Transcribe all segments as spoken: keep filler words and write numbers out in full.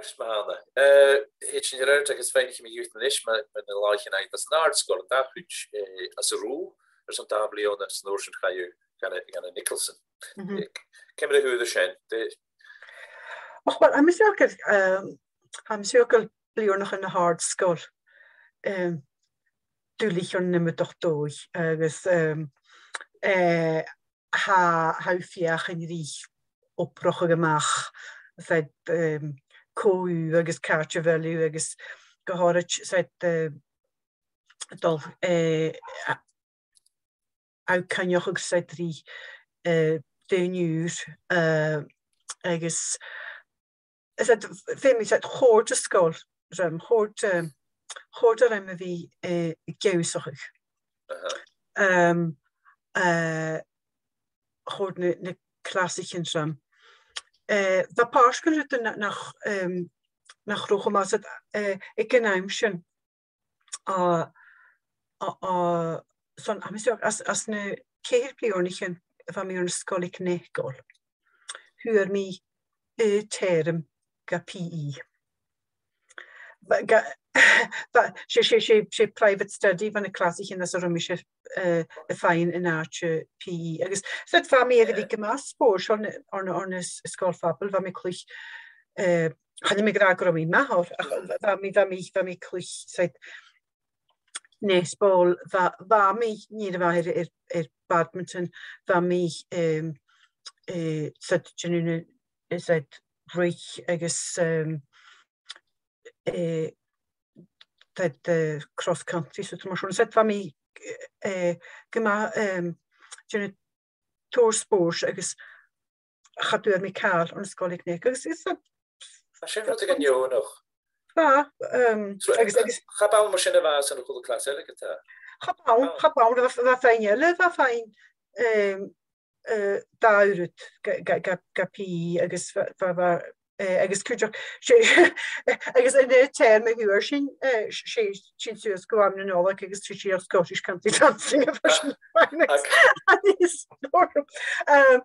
Ceart ma-thà. Eh, thèid sinn air adhart agus faighnichidh mi dhut a-nis mu, mu na làithean agad anns an àrd-sgoil, an dà chuid, eh, às an Rubha, airson dà bhliadhna, 's an uair sin chaidh thu dhan, dhan Nicholson. Mhm. Eh, ciamar a fhuair thu sin? Dè... Och, uill, tha mi a' smaoineachadh, ehm, tha mi a' smaoineachadh bliadhnaichean na h-àrd-sgoil, ehm, duilich ann an iomadach dòigh, agus, ehm, eh, tha, tha thu a' feuchainn ri obrachadh a-mach, 's e, ehm, cò thu agus càit a bheil thu agus gu h-àraid, 's e, eh, a' dol, eh, a, a' coinneachadh, 's e, ri, eh, daoine ùra, eh, agus 's e, feumaidh, 's e, chòrd an sgoil rium, chòrd, eh, chòrd e rium a bhith, eh, ag ionnsachadh. Aha. Ehm, eh, chòrd na, na clasaichean rium. Eh, bha pàirt dhen rud na, nach, ehm, nach robh cho math, 's e, eh, aig an àm sin, a, a, a, son, tha mi a' smaoineachadh, anns, anns na ceithir bliadhnaichean a bha mi ann an Sgoil MhicNeacail, fhuair mi aon teirm gu P E. Bha, ga, bha, 's e, 's e, 's e, 's e private study, bha na clasaichean anns an robh mise, eh, a' faighinn an àite P E. Agus, 's e, bha mi air a bhith gu math spòrsail ann, ann, ann an s-, sgoil Phobail, bha mi a' cluich, eh, chan eil mi ag ràdh gun robh mi math oirre, ach bha mi, bha mi, bha mi a' cluich, 's e, netball, bha, bha mi, nuair a bha air, air, air badminton, bha mi, ehm, eh, 's e, dèanamh na, 's e, ruith agus, ehm, eh, 's e, eh, cross country, 's e, mar sin, 's e, bha mi, eh, gu math, ehm, dèanamh tòrr spòrs agus cha d' fhuair mi càil ann an Sgoil MhicNeacail, agus is e... Tha sin rud a tha neònach. Tha, ehm, so, agus, agus cha b' ann mar sin a bha e anns a h-uile clas eile, ge-tà? Cha b' ann, cha b' ann, bha, bha feadhainn eile, bha feadhainn, ehm, eh, dà uiread gu, gu, gu, gu P E, agus bha, bha, bha, eh, agus cuideachd, 's e, agus an aon teirm a fhuair sinn, eh, 's e, sinn suas gu àm na Nollaig agus 's e Scottish Country Dancing a bha sinn a' faighinn. Agus, ehm,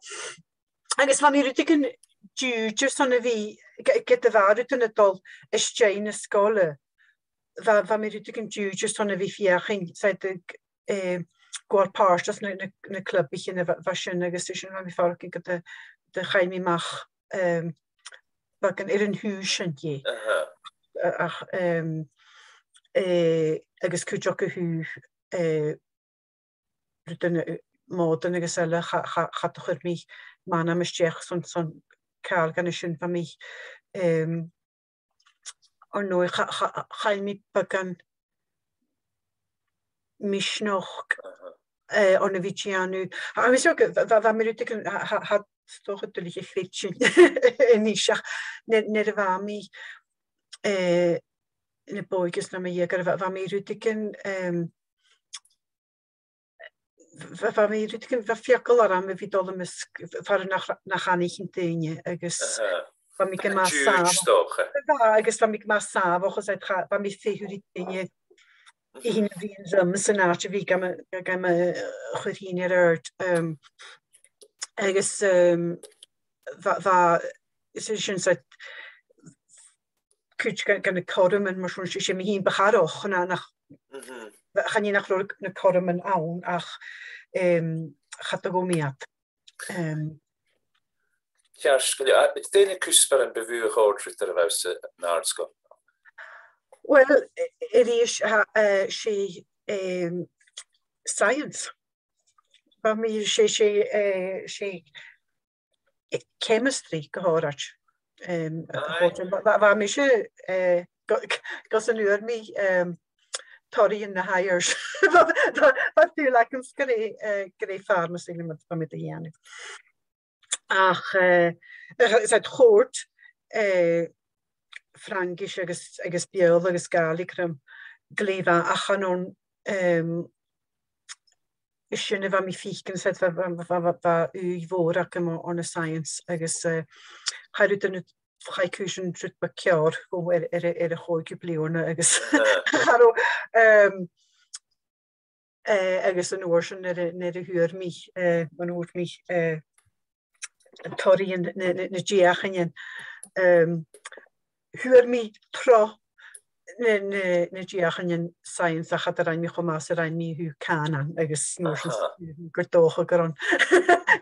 agus bha mi rudeigin diùid airson a bhith, ge-, ged a bha rudan a' dol às dèidh na sgoile, bha, bha mi rudeigin diùid airson a bhith a' feuchainn, 's e, eh, gu bhith pàirt às na, na, na clubaichean a bha, bha sin, agus sin, bha mi a' faireachdainn gun do, do chaill mi a-mach, ehm, beagan air an taobh sin dheth. Aha. A-, ach, ehm, eh, agus cuideachd a thaobh, eh, rudan, eh, mòdan agus eile, cha, cha, cha do chuir mi m' anam a-steach son, son càil dhen a sin, bha mi, ehm, ar ndòigh, cha, cha, chaill mi beagan misneachd, eh, on a bhith a' dèanamh. Tha mi a' smaoineachadh, bha, bha, bha mi rudeigin, tha, tha, tha, 's dòcha duilich a chreidsinn a-nis, ach nuair, nuair a bha mi, eh, na b' òige 's na b' òige, bha, bha mi rudeigin, ehm, bha, bha mi rudeigin, bha feagal orm a bhith a' dol am measg, far nach, nach aithnicheadh daoine, agus bha mi gu math sàmhach. Diùid, 's dòcha. Bha, agus bha mi gu math sàmhach, 's e, cha, bha mi a' feitheamh ri daoine a thigeadh a bhruidhinn rium san àite a bhith gam, gam, eh, chur fhìn air adhart. Ehm, agus, ehm, bha, bha, is e sin, 's e, cuid dhen, dhen a' chothrom, mar sin, 's e, 's e mi fhìn bu chàirdeach, na, nach, chan e nach robh na cothroman ann, ach, em, cha do ghabh mi iad. Em. Ceart gu leòr. Dè na cuspairean bu mhotha a chòrd riut nuair a bha thu san àrd-sgoil? Uill, a-rithist, tha, eh, 's e, em, science. Bha mi, 's e, 's e, eh, 's e chemistry gu h-àraid. Em, a chòrd rium. Bha, bha, bha mise, eh, gu, gus an fhuair mi, em, toraidhean na Highers. Bha, bha, bha dùil agam 's gur e, eh, gur e pharmasaidh a bha mi a' dèanamh. Ach, eh, eh, 's e, chòrd, eh, Fraingis agus, agus Beurla agus Gàidhlig rium glè mhath, ach chan ann, em, sin a bha mi a' faicinn, 's e, bha, bha, bha, bha, bha ùidh mhòr agam o, ann an science agus, eh, cha robh duine, chaidh cùisean rud beag ceàrr dhomh air, air, air a' chòigeamh bliadhna agus cha robh, em, eh, agus an uair sin nuair a, nuair a fhuair mi, eh, an uair mi, eh, toraidhean na, na, na deuchainnean, em, fhuair mi tro na, na, na deuchainnean science, ach cha do rinn mi cho math 's a rinn mi a thaobh cànan, agus an uair sin gur dòcha gun robh,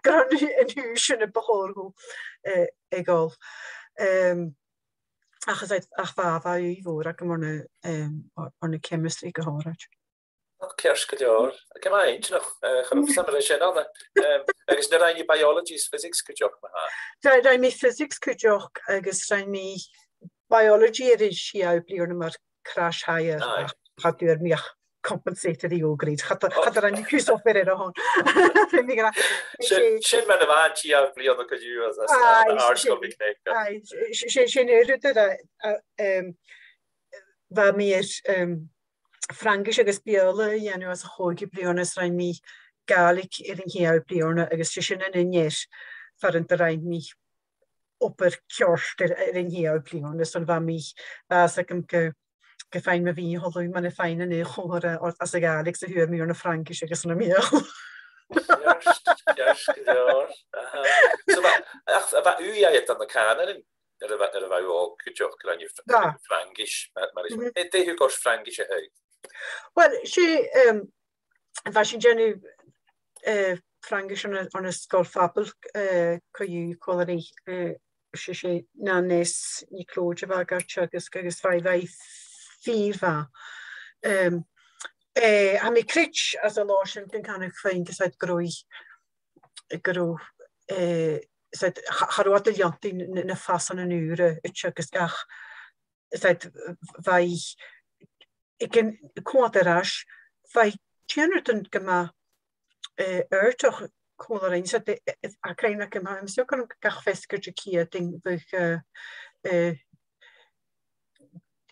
gun robh an aois sin a bu chòir dhomh, eh, a ghabhail. Em, ach is e, ach bha, bha ùidh mhòr agam ann an, em, ann an chemistry gu h-àraid. Ò, ceart gu leòr. Gu math inntinneach, eh, cha robh fhios agam air sin ann. Em, agus an do rinn thu biology is physics cuideachd, ma-thà? Rinn, rinn mi physics cuideachd agus rinn mi biology air an t-siathamh bliadhna mar crash hire. Aye. Ach cha d' fhuair mi ach compensatory O grade. Cha do, cha do rinn mi cus obair air a shon. Feumaidh mi ràdh. Sin, sin mar a bha an t-siathamh bliadhna co-dhiù anns, anns, aye, anns an àrd-sgoil MhicNeacail. Aye, sin, sin, sin an rud a, a, em, bha mi air, em, Fraingis agus Beurla a dhèanamh anns a' chòigeamh bliadhna, is rinn mi Gàidhlig air an t-siathamh bliadhna, agus 's e sin an uair far an do rinn mi obair cheart air, air an t-siathamh bliadhna, is bha mi, bha fhios agam gu, gum faigheadh mi a' bhìdeo a th' ann, mar a fhuair mi an aon chomharra anns a' Ghàidhlig 's a fhuair mi anns a' Fhraingis agus anns a' Bheurla. Ceart, ceart gu leòr. Aha. So, bha, ach, bha ùidh agad ann an cànan, nuair a bha, nuair a bha thu òg cuideachd, gun robh Fr-, Fraingis, mar, mar is. Mhm. Dè, dè thug ort Fraingis a thaghadh? Well, 's e, em, bha sinn a' dèanamh, eh, Fraingis ann an, ann an sgoil Phobaill, eh, co-dhiù còmhla ri, eh, 's e, 's e Nan Ness NicLeòid a bha a' cur teagasg agus bha i, bha i fìor mhath. Em, eh, tha mi a' creids' às an là sin gun canadh feadhainn gu said gun robh, gun robh, eh, said, cha, cha robh iad a' leantainn na, na fasannan ùra a' teagasg ach, said, bha i aig an, còmhla ris, bha i a' dèanamh rudan gu math, eh, adhartach còmhla rinn, said, eh, eh, a' cuimhneachadh, tha mi a' smaoineachadh gun robh gach feasgar de cheud duine bhiodh, eh, eh,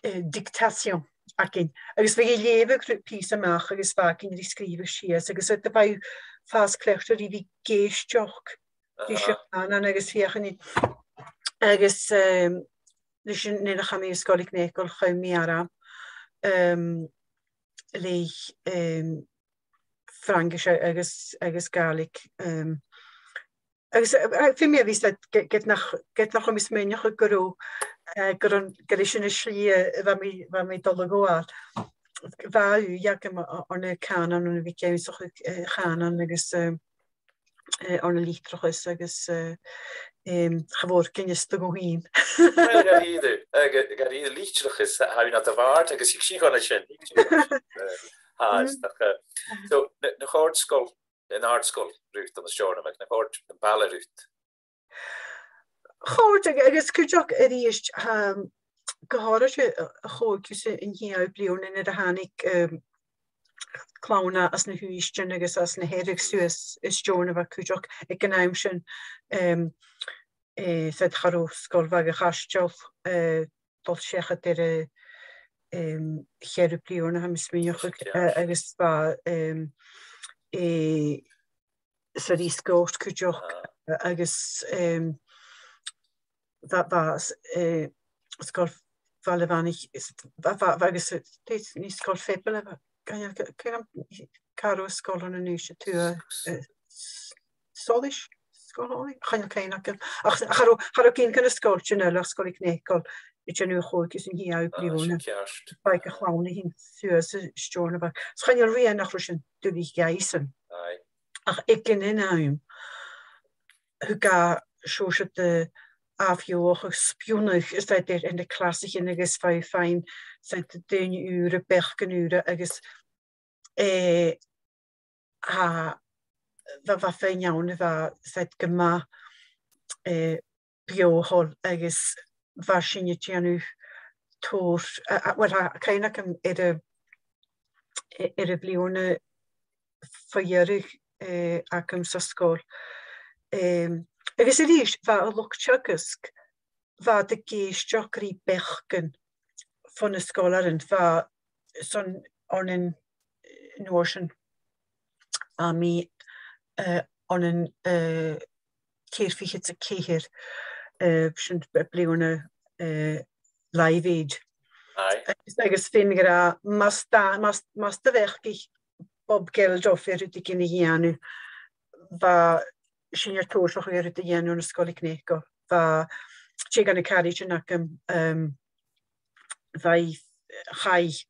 eh, dictation againn. Agus bhiodh i a' leughadh pìos a-mach agus bha againn ri sgrìobhadh sìos, agus, eh, bha i a' fàs cleachdte ri bhith ag èisteachd ris a' chànan agus feuchainn. Agus, em, leis an, nuair a chaidh mi a Sgoil MhicNeacail, chum mi orm, em, le, em, Fraingis agus, agus Gàidhlig, em, agus, eh, eh, feumaidh mi a bhith, said, ge-, ged nach, ged nach robh mi a' smaoineachadh gun robh, eh, gun robh, gun robh sin an slighe a bha mi, bha mi a' dol a ghabhail. Bha ùidh agam a, a, ann an cànan, ann a bhith ag ionnsachadh, eh, chànan agus, em, eh, ann an litreachas agus, eh, em, cha mhòr gun fhios do dh'fhèin. Well, gu dearbh, eh, gu, gu dearbh, litreachas, tha, tha thu nad bhàrd, agus thig sinn chun an sin, thig sinn chun an sin, eh, tha, is dòcha. So, na, na chòrd sgoil, an àrd-sgoil riut, ann an Steòrnabhagh, na chòrd am baile riut? Chòrd, ag-, agus cuideachd a-rithist, um, gu h-àraid a, a, a' chòigeamh 's an t-siathamh bliadhna nuair a thàinig, um, clann às na h-Uibhistean agus às na Hearadh suas a Steòrnabhagh cuideachd aig an àm sin, um, eh, said, cha robh Sgoil Bhaile a' Chaisteil, eh, dol seachad air a', em, cheathramh bliadhna, tha mi a' smaoineachadh, eh, agus bha, em, eh, Sir Eastcourt cuideachd, eh, agus, em, bha, bha, eh, Sgoil Bhaile Mhanaich, is, bha, bha, bha, agus, eh, dè, an e Sgoil Phobail a bha, chan eil, chan eil, càit an robh an sgoil ann an Uibhist a Tuath, eh, S-, Solais? Sgoil Solais? Chan eil cuimhne agam. Ach cha robh, cha robh gin de na sgoiltean eile ach Sgoil MhicNeacail a' dèanamh a' chòigeamh 's an t-siathamh bliadhna. Ceart. Bha a' chlann a' tighinn suas a Steòrnabhagh. Is chan eil rian nach robh sin duilich dhaibhsan. Aye. Ach aig an aon àm, thug e seòrsa de ath-bheothachadh, spionnadh, is dòcha, air, air na clasaichean agus bha thu a' faighinn, is dòcha, daoine ùra, beachdan ùra agus, eh, a, bha, bha feadhainn ann a bha, is dòcha, gu math, eh, beothail agus bha sinn a' dèanamh tòrr, a, a, well, tha cuimhne agam air a, air a' bhliadhna mu dheireadh, eh, agam sa sgoil. Em, agus a-rithist, bha an luchd-teagaisg, bha iad ag èisteachd ri beachdan bho na sgoilearan, bha, son, ann an, an uair sin, bha mi, eh, ann an, eh, ceithir fichead 's a ceithir, eh, sin b-, bliadhna, eh, Live Aid. Aye. Agus, agus feumaidh mi ràdh, mus do, mus, mus do dh'fheuch Bob Geldof air rudeigin a dhèanamh, bha sinn air tòiseachadh air rud a dhèanamh ann an Sgoil MhicNeacail. Bha tè de na caraidean agam, um, bha i, chaidh,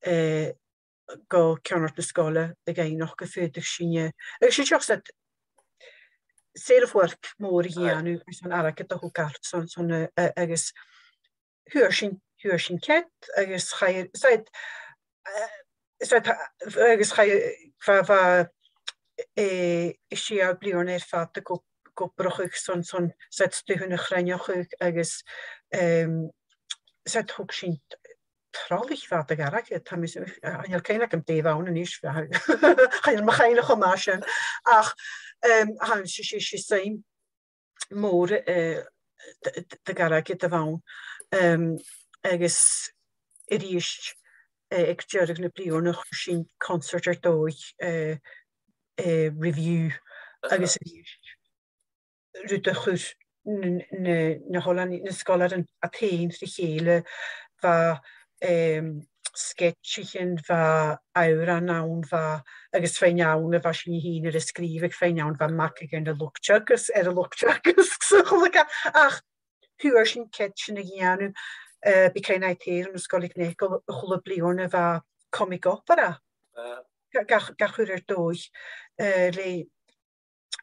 eh, gu ceannard na sgoile a dh'fhaighneachd am faodadh sinne, agus sin seòrsa self-work mòr a dhèanamh airson airgead a thogail, son, son, eh, eh, agus fhuair sinn, fhuair sinn cead, agus chaidh, said, eh, said, agus chaidh, bha, bha, eh, sia bliadhna air fad ag ob-, ag obrachadh son, son, said, stuthan a chruinneachadh agus, em, said, thog sinn trolley fad a' ghàrraidh, tha mi, chan eil cuimhne agam dè bh' ann a-nis, chan eil mo chuimhne cho math sin. Ach, em, tha, 's e, 's e, 's e suim mòr, eh, d-, d-, de ghàrraidh a bh' ann. Em, agus a-rithist, eh, aig deireadh na bliadhna, chuir sinn concert air dòigh, eh, eh, review, agus a-rithist rud a chuir na, na, na h-oileanaich, na sgoilearan a' tighinn ri chèile, bha, em, sgeitsaichean, bha òrain ann, bha, agus feadhainn ann a bha sinne fhìn air a sgrìobhadh, feadhainn ann bha mac air a luchd-teagaisg, air a luchd-teagaisg, 's a h-uile càil. Ach fhuair sinn cead sin a dhèanamh, eh, bha Cèin Àite Èireann, an Sgoil MhicNeacail, a h-uile bliadhna bha comic opera. Ah. Ga, ga, ga chur air dòigh, eh, le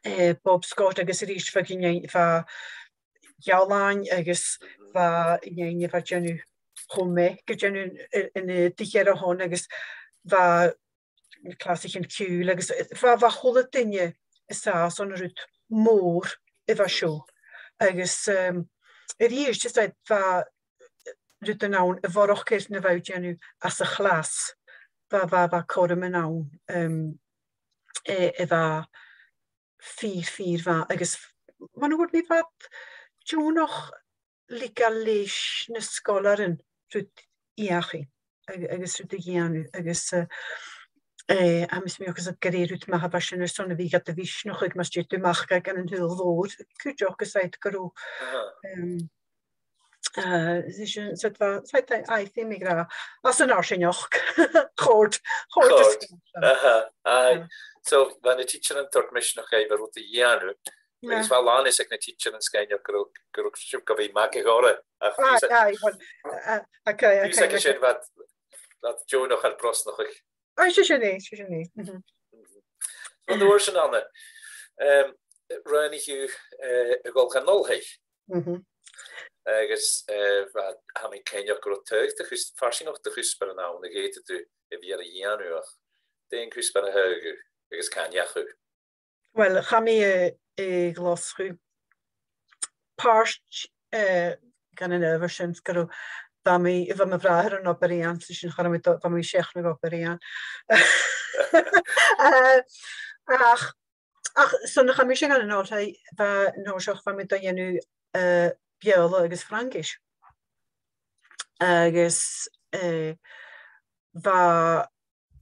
eh, Bob Scott agus a-rithist bha gin-, bha Ealain agus bha an fheadhainn a bha a' dèanamh Home Ec, a' dèanamh an, an, an, eh, Diciadain agus bha clasaichean ciùil agus, eh, bha, bha a h-uile duine an sàs ann an rud mòr a bha seo. Agus, em, a-rithist, is e, bha rudan ann a bharrachd air na bha thu a' dèanamh anns a' chlas, bha, bha, bha cothroman ann, em, eh, a bha fìor, fìor mhath, agus mar a thuirt mi, bha iad deònach leigeil leis na sgoilearan rud fheuchainn ag-, agus rud a dhèanamh, agus, eh, eh, tha mi a' smaoineachadh gur e rud math a bha sin airson a bhith gad mhisneachadh, mas tèid thu a-mach gun an t-saoghal mhòr, cuideachd, is e gun robh, Aha. em, eh, is e sin, so bha, so bha, aye, feumaidh mi ràdh, anns an fharsaingeachd, chòrd, chòrd. Chòrd. Aha, aye. Yeah. So, bha na tidsearan a' toirt misneachd dhuibh air rud a dhèanamh, agus bha làn fhios aig na tidsearan sgoinneil gun robh, gun robh sibh gu bhith math air a' chòmhradh. Ach bha, aye, well, uh, okay, bha fhios aige sin, bha, bha deònach air brosnachadh. Aye, 's e sin e, 's e sin e. Mhm. An uair sin, Anna, em, roghnaich thu, eh, a dhol dhan oilthigh. Mhm. Agus, eh, bha, tha mi cinnteach gun robh tu, do chus-, farsaingeachd do chuspair ann a dh'fhaodadh tu a bhith air a dhèanamh, ach dè an cuspair a thagh thu agus càit an deach thu? Well, chaidh mi, eh, a Ghlaschu. Pàirt, eh, dhen an adhbhar sin, gun robh, bha mi, bha mo bhràthair ann an Obar Dheathain, 's e sin, cha robh mi do-, bha mi seachd no Obar Dheathain. Eh, ach, ach, so nuair a chaidh mise dhan an oilthigh, bha, an uair sin bha mi do dhèanamh, eh, Beurla agus Fraingis. Agus, eh, bha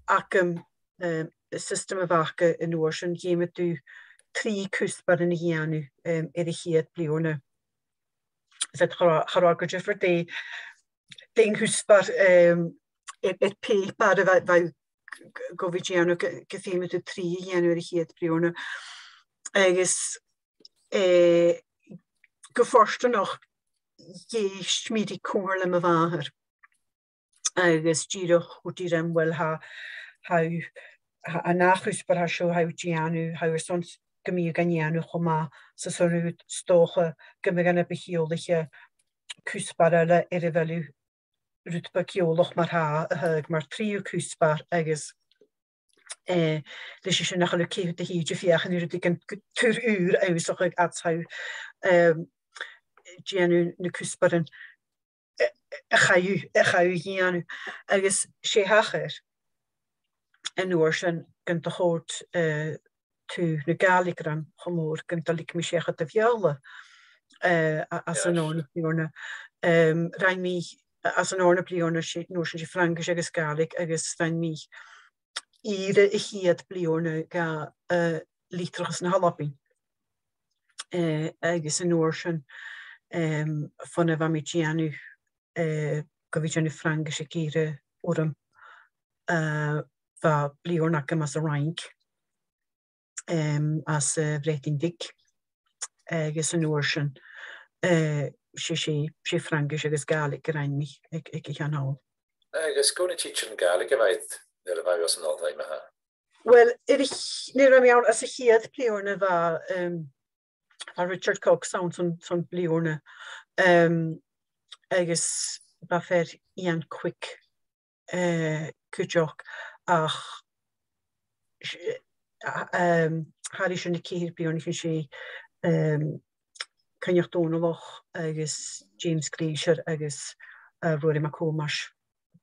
agam, eh, an siostam a bh' aca an uair sin, dh'fheumadh tu trì cuspairean a dhèanamh, em, air a' chiad bliadhna. So cha robh, cha robh e gu diofar dè, dè an cuspair, em, air, air pàipear a bha, bha gu bhith dèanamh, gu, gum feumadh tu trì a dhèanamh air a' chiad bliadhna. Agus, eh, gu fortanach, dh'èist mi ri Comhairle mo mhàthar. Agus dìreach thuirt i rium, well, tha, tha, tha an ath chuspair a tha seo, tha thu a' dèanamh, tha thu airson gum bi thu gan dèanamh cho math, 's airson, 's dòcha gum bi thu gam bu chiallaiche cuspair eile air a bheil thu rud beag eòlach mar-thà, a thaghadh mar tritheamh cuspair agus, eh, leis sin nach eil thu ceithir de thìde a' feuchainn ri rudeigin gu tur ùr ionnsachadh agus tha thu, em, dèanamh na cuspairean a, a chaidh, a chaidh a dhèanamh. Agus 's e a thachair an uair sin gun do chòrd, eh, taobh na Gàidhlig rium cho mòr gun do leig mi seachad a' Bheurla, eh, a-, anns an dàrna bliadhna. Em, rinn mi, anns an dàrna bliadhna, 's e, an uair sin 's e Fraingis agus Gàidhlig, agus rinn mi ìre a' chiad bhliadhna dha, eh, Litreachas na h-Albann. Eh, agus an uair sin, em, bhon a bha mi a' dèanamh, eh, gu bhith a' dèanamh Fraingis aig ìre orm, eh, bha bliadhna agam anns an Fhraing, em, anns a' Bhreatainn Bhig. Agus an uair sin, eh, 'S e, 's e, 's e Fraingis agus Gàidhlig a rinn mi aig, aig a' cheann thall. Agus cò na tidsearan Gàidhlig a bha iad nuair a bha thu san oilthigh, ma-thà? Well, air a ch-, nuair a bha mi ann, anns a' chiad bhliadhna bha, um, bha Richard Cox ann son, son bliadhna. Um, agus bha fear Iain Quigg, eh, cuideachd, ach s-, a-, um, thairis air na ceithir bliadhnaichean sin, um, Coinneach Dòmhnallach agus James Glaisher agus, eh, Ruairidh MacThòmais,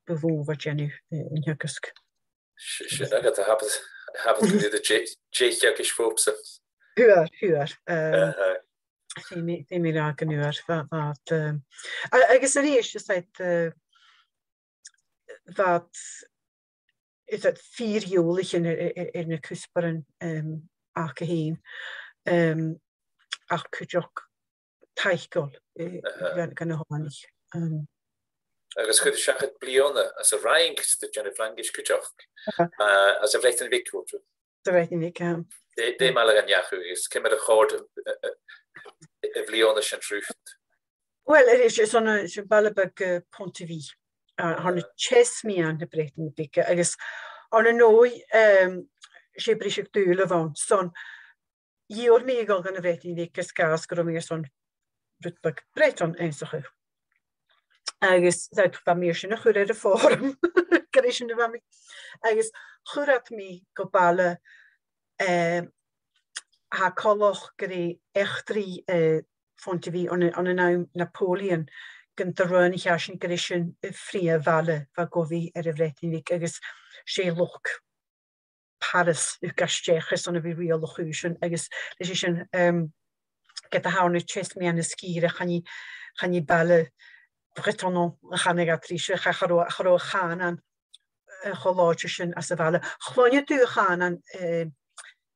bu mhò a bha dèanamh, eh, an teagasg. Sin agad, tha e, tha e gu bhith dè-, deiseil agus fòpsa. Fhuar, fhuar. Um, feumaidh, feumaidh mi ràdh gun fhuar, bha, bha, um, a-, agus a-rithist, is e, uh, bha, is e fìor eòlaichean air, air, air na cuspairean, um, aca fhèin, um, ach cuideachd taiceil, eh, gun, gun a h-uile duine. Um, agus chuir thu seachad bliadhna anns an Fhraing, a' dèanamh Fraingis cuideachd. Uh, anns a' Bhreatainn Bhig, thuirt thu. Sa Bhreatainn Bhig, um, dè, dè am baile a dh'fhàg thu, agus ciamar a chòrd, eh, eh, a' bhliadhna sin riut? Well, is e, 's ann, eh, 's ann am baile beag, eh, Pontivy, a tha ann an teas meadhan na Breatainne Bige, agus ann an dòigh, um, 's e briseadh-dùil a bh' ann. 'S ann, dh'iarr mi a dhol dhan a' Bhreatainn Bhig air sgàth 's gun robh mi airson rud beag Breatainn ionnsachadh. Agus, 's e, bha mi air sin a chur air a' fòram, gur e sin a bha mi. Agus chuir iad mi gu baile, eh, tha coltach gur e eachdraidh, eh, Pontivy ann an, ann an àm Napoleon, gun do ràinig e sin, gur e sin, eh, a' phrìomh bhaile a bha gu bhith air a' Bhreatainn Bhig, agus 's e luchd-Phàrrais a thug a-steach airson a bhith riaghladh a' chùis sin, agus leis a sin, um, ged a tha e ann an teas meadhan na sgìre, chan e, chan e baile Breton a chanadh iad ris, cha, cha robh, cha robh a' chànan, eh, cho làidir sin anns a' bhaile. Chluinneadh tu a' chànan, eh,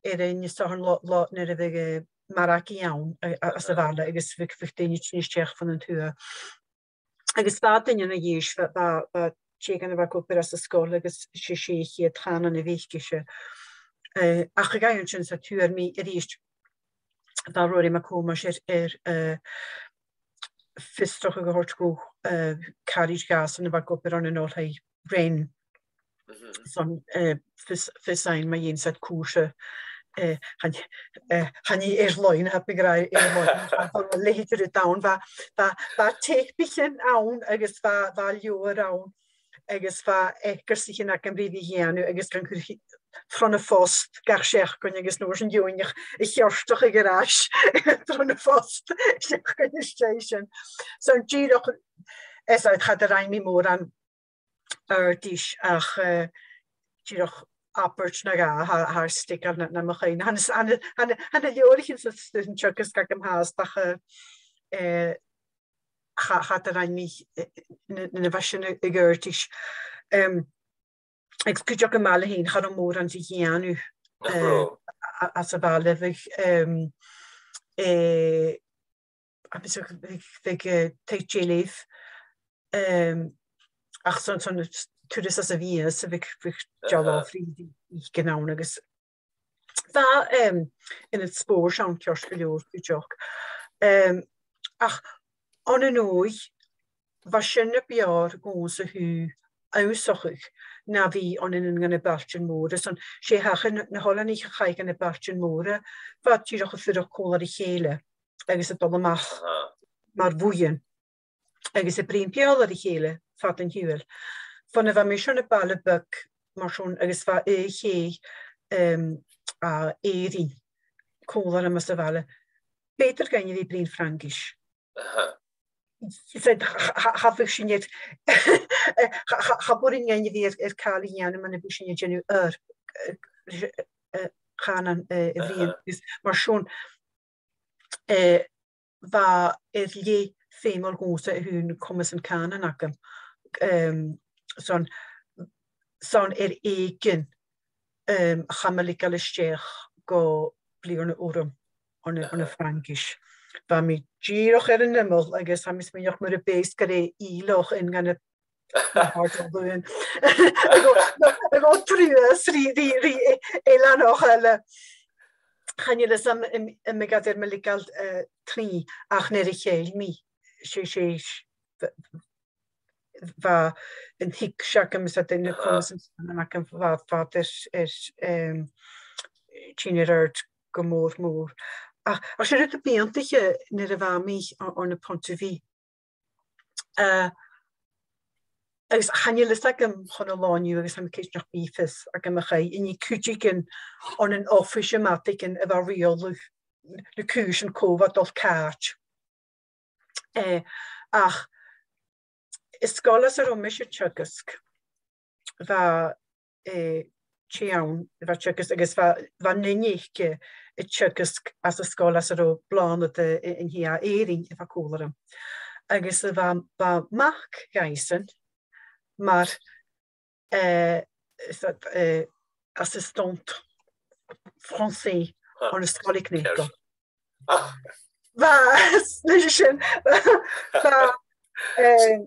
air an Disathairne, là, là, nuair a bhiodh, eh, margaidh ann, eh, anns a' bhaile, agus bhiodh, bhiodh daoine a' tighinn a-steach bhon an tuath. Agus bha duine na dhithis, bha, bha, bha tè againn a bha ag obair anns an sgoil, agus 's e, 's e a' chiad chànan a bh' aice-se. Eh, ach a dh'aindeoin sin, 's e, fhuair mi a-rithist, bha Ruairidh MacThòmais air, air, eh, fiosrachadh a thoirt gu, eh, caraid dhàsan a bha ag obair ann an oilthigh Rennes. 'S ann, eh, fios, fios fhaighinn mu dheidhinn seòrsa cùrsa, eh, chan, eh, chan e air-loidhne, tha mi ag ràdh air-loidhne, ach bha leithid de rud ann, bha, bha, bha teipich ann agus bha, bha leabhar ann agus bha eacarsaichean agam ri bhith a' dèanamh agus gan cur tron a' phost gach seachdain agus an uair sin deònach a cheartachadh air ais tron a' phost seachdain às dèidh sin. So, dìreach, is e, cha do rinn mi mòran adhartais ach, eh, dìreach abairt no dhà, tha, tha air steigeil na, na mo chuimhne. Tha na, tha na, tha na, tha na leabhraichean san, san teagasg agam fhathast ach, eh, eh, cha, cha do rinn mi, eh, na, na bha sin a, a dh'adhartais. Em, agus cuideachd am baile fhèin, cha robh mòran ri dhèanamh, eh, a, a, anns a' bhaile, bhiodh, em, eh, agus bhiodh, bhiodh, eh, taigh deilbh, em, ach 's ann, 's ann turas às a' mhìos a bhiodh, bhiodh dealbh ri fhaicinn ann agus bha, em, ionad spòrs ann ceart gu leòr cuideachd. Em, ach ann an dòigh, bha sin na b' fheàrr dhòmhsa a thaobh ionnsachadh na bhith ann an aon de na bailtean mòra. 'S ann, 's e, thachair na, na h-oileanaich a chaidh dha na bailtean mòra, bha iad dìreach a' fuireach còmhla ri chèile agus a' dol a-mach mar bhuidheann agus a' bruidhinn Beurla ri chèile fad an t-siubhail. Bhon a bha mise ann am baile beag mar sin agus bha aon chèile, em, à Èirinn còmhla rium anns a' bhaile, b' fheudar dhuinn a bhith a' bruidhinn Fraingis. Is e, cha, cha, cha bhiodh sinn air, cha, cha, cha b' urrainn dhuinn a bhith air, air càil a dhèanamh mura biodh sinn a' dèanamh ar, eh, eh, chànan, eh, a bhruidhinn. Is mar sin, eh, bha e air leth feumail dhòmhsa a thaobh na comasan cànain agam. Em, 's ann, 's ann air èiginn, em, chaidh mo leigeil a-steach gu bliadhna urram ann an, ann am Fraingis. Bha mi dìreach air an iomall agus tha mi a' smaoineachadh mura b' e 's gur e Ìleach aon de na, na h-àrd-oileanaich. A' dol, a' dol truas ri, ri, ri e-, eileanach eile. Chan eil fhios agam am, am, am biodh iad air mo leigeil, eh, trì, ach nuair a cheil mi, 'S e, 's e, bha, bha an tuigse agam, 's e, na comas a bh' agam, bha, bha iad air, air, em, tighinn air adhart gu mòr, mòr. Ach, ach 's e rud a b' iongnaiche nuair a bha mi o-, ann am Pontivy. Eh, agus chan eil fhios agam chun an latha an-diugh agus tha mi cinnteach nach bi fios agam a-chaoidh, an e cuideigin ann an oifis am madainn a bha riaghladh na cùisean cò bha dol càit. Eh, ach an sgoil anns an robh mise a' teagasg, bha, eh, tè ann a bha a' teagasg, agus bha, bha an duine aice a' teagasg anns an sgoil anns an robh Bláth Nuadh, eh, an tè à Èirinn a bha còmhla rium. Agus bha, bha mac dhàsan mar, eh, is that, eh, assistant français ann an Sgoil MhicNeacail. Bha, leis sin, bha, eh,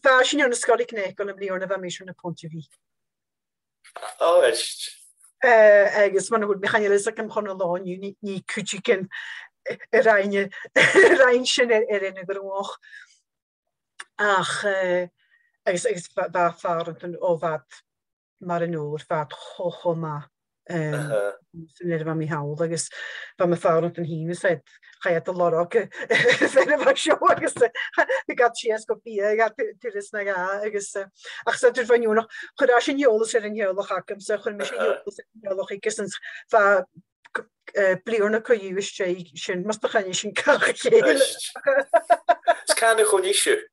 bha sinn ann an Sgoil MhicNeacail am bliadhna a bha mise ann am Pontivy. Ò, is. Eh, agus mar a thuirt mi, chan eil fhios agam chun an latha an-diugh, nì, nì cuideigin, eh, a rinn, a rinn sin air, air an gcruach. Ach, eh, agus, agus bha, bha pàrantan, ò, bha iad mar an òr, bha iad cho, cho math, em, san uair a bha mi thall, agus bha mo phàrantan fhìn a' said, chaidh iad a lorg, eh, fear a bha seo, agus, eh, thug iad sìos gu biadh, thug iad tu-, turas no dhà, agus, eh, ach 's e, nuair a bha an ùine, chuir e sin eòlas air an teaghlach agam, 's e, chuir mise eòlas air an teaghlach aige, agus bha eh, bliadhna co-dhiù às dèidh sin, mus do choinnich sinn càch a chèile. Is càit an do choinnich sibh?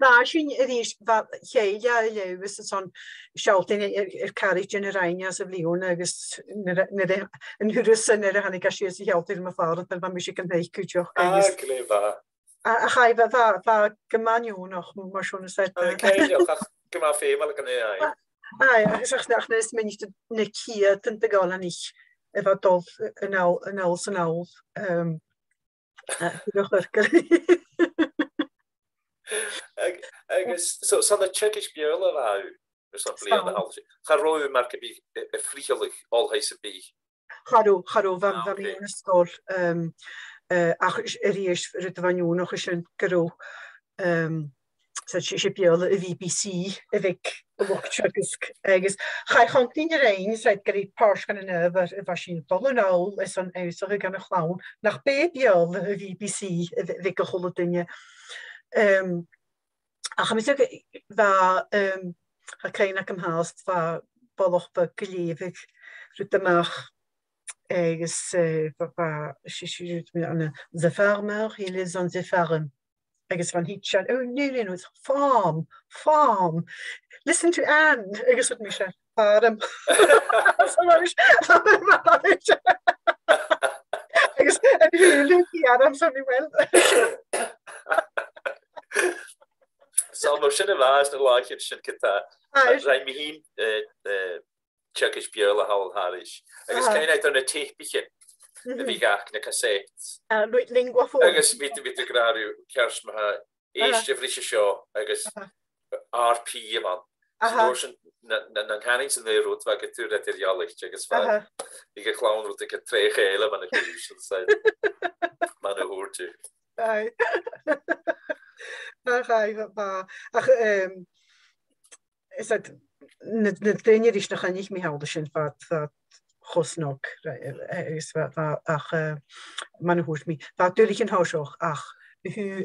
Bha sinn a-rithist, bha, chèilidh e leotha, is ann sealltainn air, air, air caraidean a rinn e sa bhliadhna, agus nuair a, nuair a, an turas sin nuair a thàinig e sìos a shealltainn ri mo phàrantan, bha mise aig an taigh cuideachd, ah, agus glè mhath. A, a chaidh, bha, bha, bha gu math neònach, mar sin a' said. An cèilidh, ach gu math feumail aig an aon àm. Aye, agus ach nach, nach eil fhios agam an e na ceudan de dh'oileanaich a bha dol a-null, a-null 's a-nall, em, eh, a chur. Ag-, agus, so, 's ann à teagasg Beurla a bha thu, airson bliadhna thall. Cha robh thu mar gum biodh a', a' frithealadh oilthigh sam bith. Cha robh, cha robh, bha, bha mi ann an sgoil, em, eh, ach is, a-rithist, rud a bha neònach an sin gun robh, em, 's e, 's e, 's e Beurla a' B B C a bh' aig an luchd-teagaisg, agus chaidh chunntinn a rinn, 's e, gur e pàirt dhen adhbhar a bha sinn a' dol a-null airson ionnsachadh dhan a' chlann nach b' e Beurla a' B B C a bh-, a bh' aig a h-uile duine. Em, Ach tha mi a' smaoineachadh, bha, em, tha cuimhne agam fhathast, bha balach beag a' leughadh rud a-mach, agus, eh, bha, bha, 's e, 's e, rud a bha ann, the farmer, he lives on the farm. Agus bha an teacher, oh, no, no, no, it's farm, farm. Listen to Anne. Agus thuirt mise, farm. So, mar sin, agus an t-uile, bha e ann, so, well. So, mar sin a bha e anns na làithean sin, ge-tà. Aye. Rinn mi fhìn, eh, eh, teagasg Beurla thall thairis. Agus, aha, cuimhne agad air na teipaichean a bhiodh aca, na cassettes. Ah, Lingua Phone. Agus bhiodh, bhiodh tu ag ràdh, ceart ma-thà, èist ri bhriseadh seo, agus R P a bh' ann. Aha. So, an uair sin, na, na, nan cànain san aon rud, bha iad ag ràdh rud eile, agus bha, bhiodh a' chlann rud aig an treas eile, mar a thuirt thu, so, mar a thuirt thu. Aye. Ach, aye, bha, bha. Ach, em, is that, na, na daoine a-rithist a choinnich mi thall an sin, bha, bha cho snog, right, eh, agus bha, bha, ach, eh, mar a thuirt mi, bha duilich an toiseach, ach bha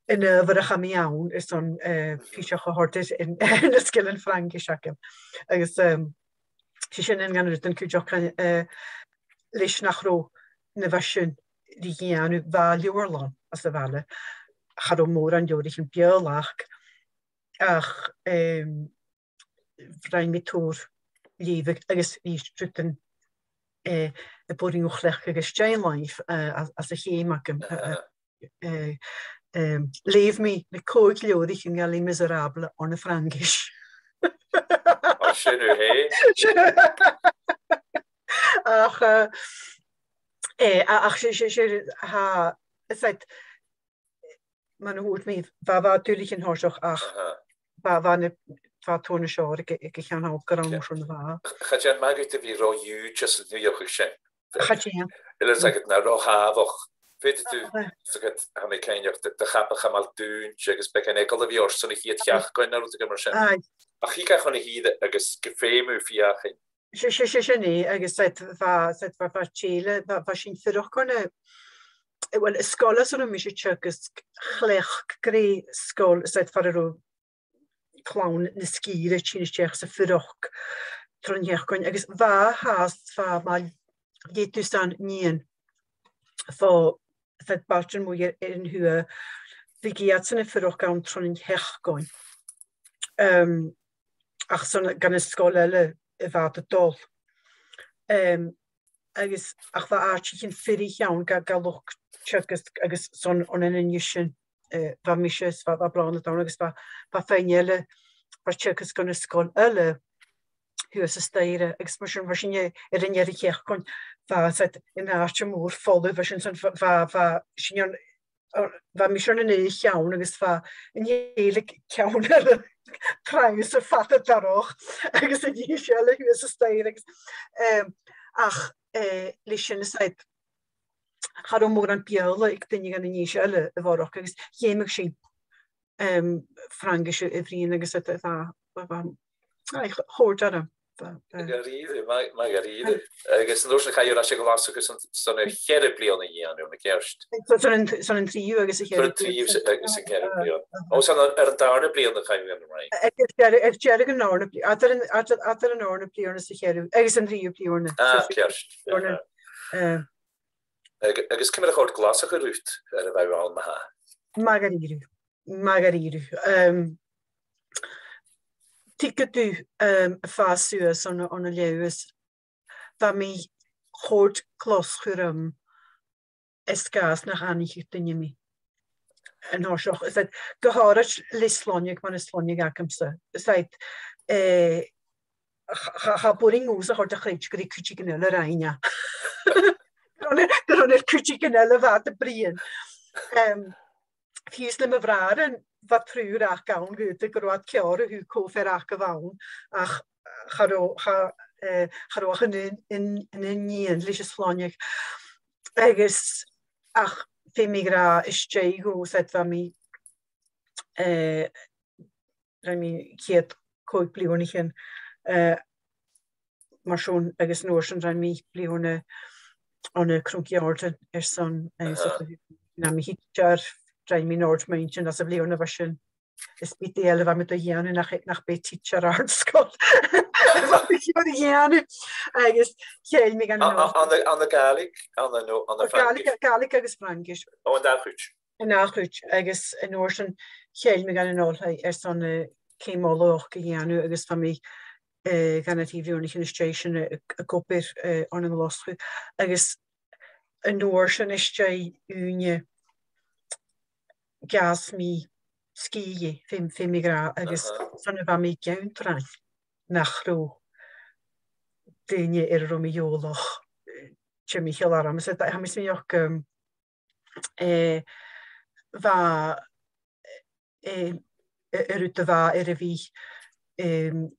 an adhbhar a chaidh mi ann airson, eh, piseach a thoirt air na sgilean Fraingis agam. Agus, em, 's e sin aon dhen rudan cuideachd, eh, leis nach robh na bha sin ri dhèanamh, bha leabharlann anns a' bhaile, cha robh mòran leabhraichean Beurla aca, ach, em, rinn mi tòrr leughadh agus bha rudan, eh, a b' urrainn dhomh chleachdadh às dèidh làimh, eh, anns, anns a' cheum agam, eh, eh, eh, em, leugh mi na còig leabhraichean dha Les Misérables ann am Fraingis. Ò, sin thu fhèin. Ach, eh, eh, a-, ach 's e, 's e, 's e, tha, is that, mar a thuirt mi, bha, bha e duilich an toiseach, ach bha, bha na, bha tòrr nas fheàrr aig, aig a' cheann thall gu robh, mar sin a bha. Cha dèan math dhut a bhith ro dhiùid às an t-suidheachadh sin. Cha dèan. Uill, is agad na ro thàmhach. Faodaidh tu, so ged, tha mi cinnteach, do, do chapaich a' mhaill dùinte agus beagan eagal a bhith ort son a' chiad sheachdain no rudeigin mar sin. Aye. Ach thig e chun a' thìre agus gum feum thu feuchainn. 'S e, 's e, 's e sin e, agus said, bha, said, bha, bha tèile, bha, bha sinn a' fuireach gun a, eh, well, an sgoil às an robh mise a' teagasg, chleachd gu robh sgoil, said, far an robh clann na sgìre a' tighinn a-steach 's a' fuireach tron t-seachdain, agus bha fhathast, bha, ma dh'fhaodadh tu san nighean fo, said, bailtean mu dheireadh an tuath, bhiodh iadsan a' fuireach ann tron t-seachdain. Em, ach 's ann gun an sgoil eile a bha iad a' dol. Em, agus ach bha àiteachan fuirich ann gu, gu luchd-teagaisg agus 's ann an, an uair sin, eh, bha mise, 's bha, bha Bràigh an Domhain agus bha, bha feadhainn eile, bha teagasg gun an sgoil eile shuas an staidhre, agus mar sin, mar sin, eh, air an deireadh-sheachdain, bha, said, an àite mòr folamh, bha sin, 's ann, bha, bha, bha sinn ann, bha mise ann an aon cheann agus bha an tèile aig ceann eile trang 's a' fada dorch agus an dithis eile shuas an staidhre agus, em, ach, eh, leis sin, said, cha robh mòran Beurla aig duine dhen an dithis eile a bharrachd agus dh'fheumadh sinn, em, Fraingis a bhruidhinn agus a, a, a, a, a, aye, ch-, chòrd e rium. Bha, bha. Math dha-rìribh, math, math dha-rìribh. Agus an uair sin chaidh thu air ais a Ghlaschu son, son a' cheathramh bliadhna a dhèanamh, an ceart? So, son an, son an treas agus a' cheathramh bliadhna. Son an treas agus a' cheathramh bliadhna. Ò, son an, air an dàrna bliadhna chaidh thu dhan an Fhraing. Aig, aig deireadh, aig deireadh an dàrna bli-, eadar an, eadar, eadar an dàrna bliadhna 's a' cheathramh, agus an treas bliadhna. Ah, ceart. Bliadhna, aha. Eh. Ag-, agus ciamar a chòrd Glaschu riut nuair a bha thu ann ma-thà? Math dha-rìribh. Math dha-rìribh. Em, tuigidh tu, em, a' fàs suas on, on a Leòdhas. Bha mi, chòrd Glaschu rium air sgàth 's nach aithnicheadh duine mi. An toiseach, is that, gu h-àraid le sloinneadh, mar a sloinneadh agamsa. Is that, eh, cha, cha, cha b' urrainn dhomhsa a thoirt a chreids gur e cuideigin eile a rinn e. Gur ann, gur ann air cuideigin eile a bha iad a' bruidhinn. Em, fiù 's le mo bhràithrean, bha triùir aca ann, dh'fhaodadh gun robh iad ceàrr a thaobh cò fear aca a bh' ann, ach cha robh, cha, eh, cha robh ach an aon, an, an aon nighean leis an sloinneadh. Agus, ach, feumaidh mi ràdh, às dèidh dhomh, said, bha mi, eh, rinn mi ceud còig bliadhnaichean, eh, mar sin, agus an uair sin rinn mi bliadhna ann an Cnoc Iòrdain airson, eh, aha, so, nam thidsear, rinn mi North Mountain anns a' bhliadhna a bha sin. Is bidh eile a bha mi a' dol a dhèanamh nach, nach bi tidsear àrd-sgoile. Bha mi a' dol a dhèanamh. Agus cheangail mi gun a, a, an, an, ann an Gàidhlig, ann an, no, ann an Fraingis? Gàidhlig, Gàidhlig agus Fraingis. Ò, an dà chuid. An dà chuid, agus an uair sin cheangail mi gun an oilthigh airson, eh, ceum oilthigh a dhèanamh, agus bha mi, eh, dhà no trì bliadhnaichean às dèidh sin a', a', ag obair, eh, ann an Glaschu. Agus an uair sin às dèidh ùine dh'fhàs mi sgìth, feumaidh, feumaidh mi ràdh, agus, aha, 's ann a bha mi ag ionndrainn nach robh duine air an robh mi eòlach, eh, timcheall orm. Is, eh, tha mi a' smaoineachadh, um, eh, bha, eh, eh, an rud a bha air a bhith, em,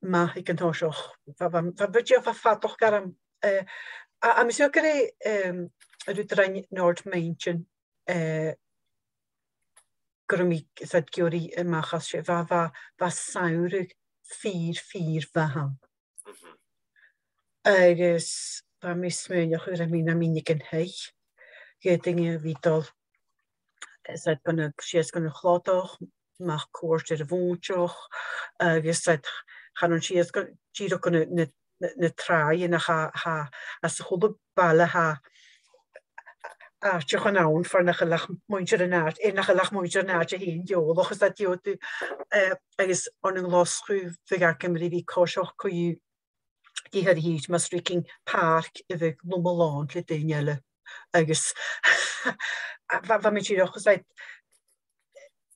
math aig an toiseach. Bha, bha, bha, bha, bha fadachd orm, eh, a, a, tha mi a' smaoineachadh gur e, em, an rud a rinn North Mountain, eh, gun robh mi, said, ag iarraidh a-mach às, 's e, bha, bha, bha samhradh fìor, fìor mhath ann. Mhm. Agus bha mi a' smaoineachadh gun robh mi nam inntinn a-staigh, gu duine a bhith a' dol, eh, said, gun a, sìos gun a' chladach, a-mach cuairt air a' mhòintich, agus, said, chan ann sìos gun, dìreach gun na, na, na tràighean a tha, tha, anns a h-uile baile tha àiteachan ann far nach eil ach muinntir an àite, eh, nach eil ach muinntir an àite fhèin eòlach, is that, you know, the, eh, agus ann an Glaschu bhiodh agam ri bhith a' coiseachd co-dhiù dìreach air a' thìr, mus ruiginn pàirc a bhiodh loma-làn le daoine eile. Agus bha, bha mi dìreach, is that,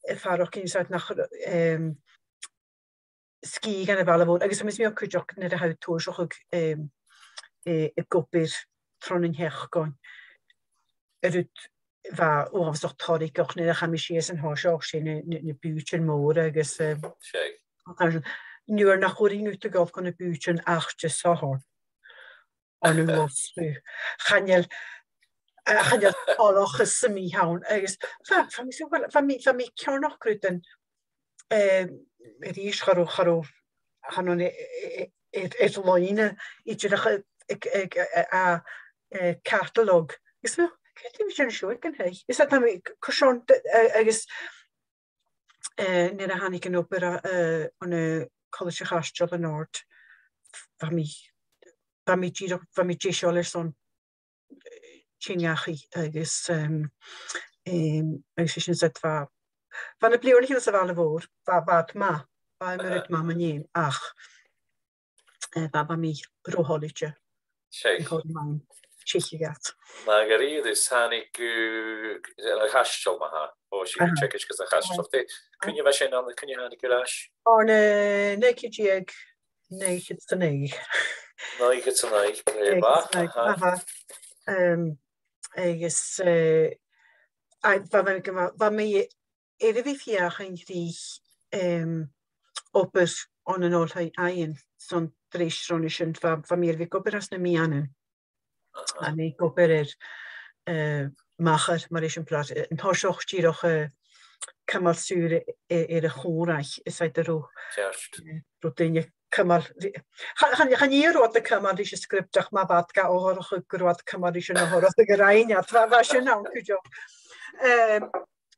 a' faireachdainn, is that, nach, em, sgìth dhen a' bhaile mhòr, agus tha mi a' smaoineachadh cuideachd nuair a tha thu a' tòiseachadh, em, eh, ag obair tron t-seachdain, an rud a bha uabhasach tarraingeach nuair a chaidh mi sìos an toiseach, 's e na, na, na bùithtean mòra agus, em, 's e, nuair nach urrainn dhut a dhol gu na bùithtean ach Disathairne ann an Glaschu. Chan eil, a, chan eil toileachas sam bith ann, agus bha, bha mi, bha mi, bha mi ceàrnach cruinn, eh, a-rithist, cha robh, cha robh, chan ann air, air, air loidhne idir ach a, a, a, a, a, eh, catalog. Is bha, cò ris a bha sin seo aig an taigh? Is tha mi, carson, eh, agus, eh, nuair a thàinig an obair, eh, ann an, eh, Colaisde a' Chaisteil an-àird, bha mi, bha mi dìreach, bha mi deiseil airson tighinn dhachaigh agus, em, em, agus 's e sin, 's e, bha, bha na bliadhnaichean sa bhaile mhòr, bha, bha iad math, bha iad math mu dheidhinn, ach, eh, bha, bha mi ro thoilichte. Seadh. An còrr math, seadh, seadh. Mar a bha, is thàinig thu, eh, a' chaisteal, ma-thà. Ò, 's e, aha, teagasg às a' chaisteal. Dè, cuine a bha sin ann, cuine a thàinig thu air ais? Ann an, eh, naoi ceud deug naochad 's a naoi. Naochad 's a naoi, glè mhath, aha. Em, agus, eh, a, bha, bha, bha, bha mi air a bhith a' feuchainn ri, em, obair ann an Oilthigh Iain son treis ron a sin, bha, bha mi air a bhith ag obair anns na meadhanan. Aha. Bha mi ag obair air, eh, Machair, mar eisimpleir, eh, an toiseach dìreach, eh, cumail sùil a-, a-, air a' chòmhraidh, is e, an robh, ceart, eh, robh daoine a' cumail, chan, chan, chan e gun robh iad a' cumail ris an script ach ma bha iad ga atharrachadh gun robh iad a' cumail ris an atharrachadh a rinn iad. Bha, bha sin ann cuideachd. Em,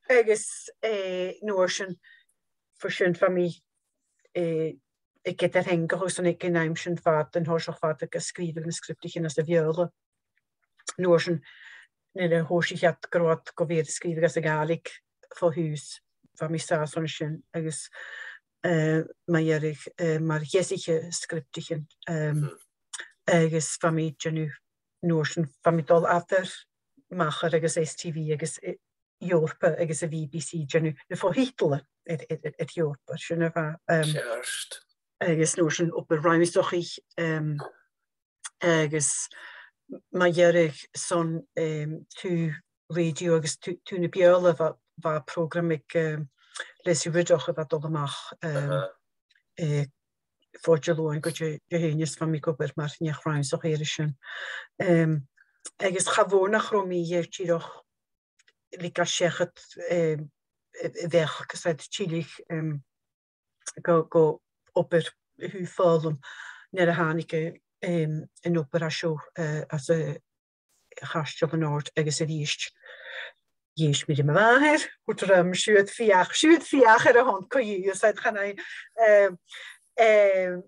agus, eh, an uair sin, bha sin, bha mi, eh, ag eadar-theangachadh, agus aig an àm sin bha iad an toiseach, bha iad a' sgrìobhadh na scriptaichean anns a' Bheurla. An uair sin, nuair a thòisich iad gun robh iad gu bhith air an sgrìobhadh anns a' Ghàidhlig fo thùs, bha mi sàs ann an sin, agus, eh, mu dheireadh, eh, mar dheasaiche scriptaichean, em, agus bha mi a' dèanamh, an uair sin, bha mi a' dol eadar Machair agus S T V agus, eh, Eòrpa agus a' B B C, dèanamh na fo-thiotalan air, air, air, air Eòrpa, sin a bha, em, ceart, agus an uair sin obair rannsachaidh, em, agus mu dheireadh son, em, Taobh Rèidio agus Taobh, Taobh na Beurla, bha, bha prògram aig, em, Lesley Riddoch a bha a' dol a-mach, em, aha, eh, fo Diluain gu Di-, Dihaoine, is bha mi ag obair mar neach-rannsachaidh air sin. Em, agus cha mhòr nach robh mi air dìreach leigeil seachad, em, a, a bheachd, 's e, tilleadh, em, gu, gu obair a thaobh foghlam nuair a thàinig, eh, em, an obair a seo, eh, anns a' Chaisteal an-àird agus a-rithist. Dh'inns mi ri mo mhàthair, thuirt i rium, siuthad feuch, siuthad feuch air a shon co-dhiù, 's e, chan e, em, em,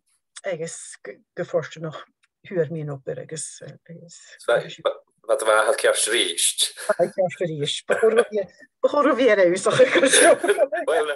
agus gu, gu fortanach fhuair mi an obair agus, eh, agus so, bha, bha do mhàthair ceart a-rithist. Bha i ceart a-rithist. Bu chòir dhi, bu chòir dhi a bhith air ionnsachadh gu seo. Uill,